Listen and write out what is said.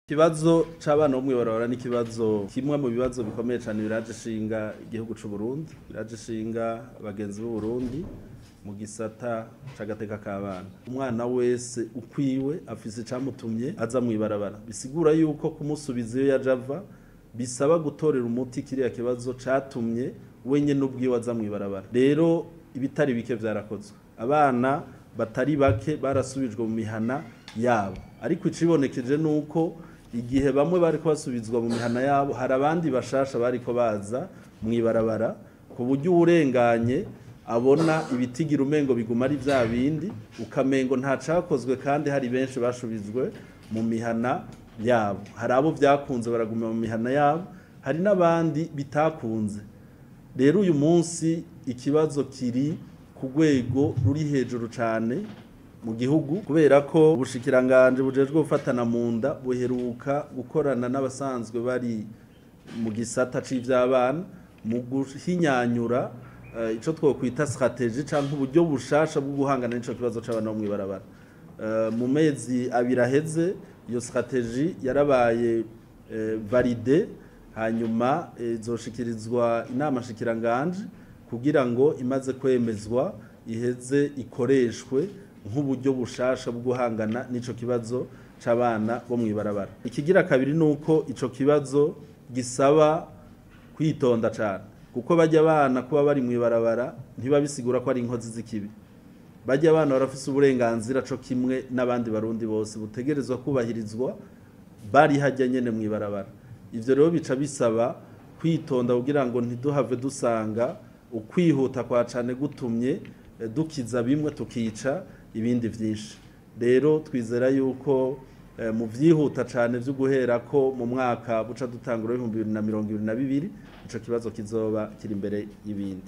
Ikibazo c'abana bo mw'ibarabara ni ikibazo kimwe mu bibazo bikomeye cane biraje ishinga igihugu c'u Burundi, biraje ishinga abagenzi b'u Burundi mu gisata c'agateka k'abana. Umwana wese ukwiwe afise icamutumye aza mw'ibarabara, bisigura yuko kumusubiza iyo yaje ava bisaba gutorera umuti kiriya kibazo catumye wenyene ubwiwe aza mw'ibarabara. Rero ibitari bike vyarakozwe, abana batari bake barasubijwe mu mihana yabo, ariko icibonekeje nuko igihe bamwe bariko basubizwa mu mihana yabo hari abandi bashasha bariko baza mw'ibarabara, ku buryo uwurenganye abona ibitigira umengo biguma ari vya bindi, ukamengo nta cakozwe kandi hari benshi bashubijwe mu mihana yabo. Hari abo vyakunze baraguma mu mihana yabo, hari n'abandi bitakunze. Rero uyu munsi ikibazo kiri ku rwego ruri hejuru cane mu gihugu, kubera ko ubushikiranganji bujejwe gufatana mu nda buheruka gukorana n'abasanzwe bari mu gisata c'ivy'abana mu guhinyanyura ico twokwita strategie canke uburyo bushasha bwo guhangana n'ico kibazo c'abana bo mw'ibarabara. Mu mezi abiri aheze iyo strategie yarabaye valide, hanyuma izoshikirizwa inama nshikiranganji kugira ngo imaze kwemezwa iheze ikoreshwe nk'uburyo bushasha bwo guhangana n'ico kibazo c'abana bo mw'ibarabara. Ikigira kabiri nuko ico kibazo gisaba kwitonda cane, kuko barya abana kuba bari mw'ibarabara ntibabisigura ko ari inkozi z'ikibi. Barya abana barafise uburenganzira co kimwe n'abandi barundi bose, butegerezwa kubahirizwa bari harya nyene mw'ibarabara. Ivyo rero bica bisaba kwitonda kugira ngo ntiduhave dusanga ukwihuta kwa cane gutumye dukiza bimwe tukica ibindi vyinshi. Rero twizera yuko mu vyihuta cane vyo guherako mu mwaka buca dutangura 2022 ico kibazo kizoba kiri imbere y'ibindi.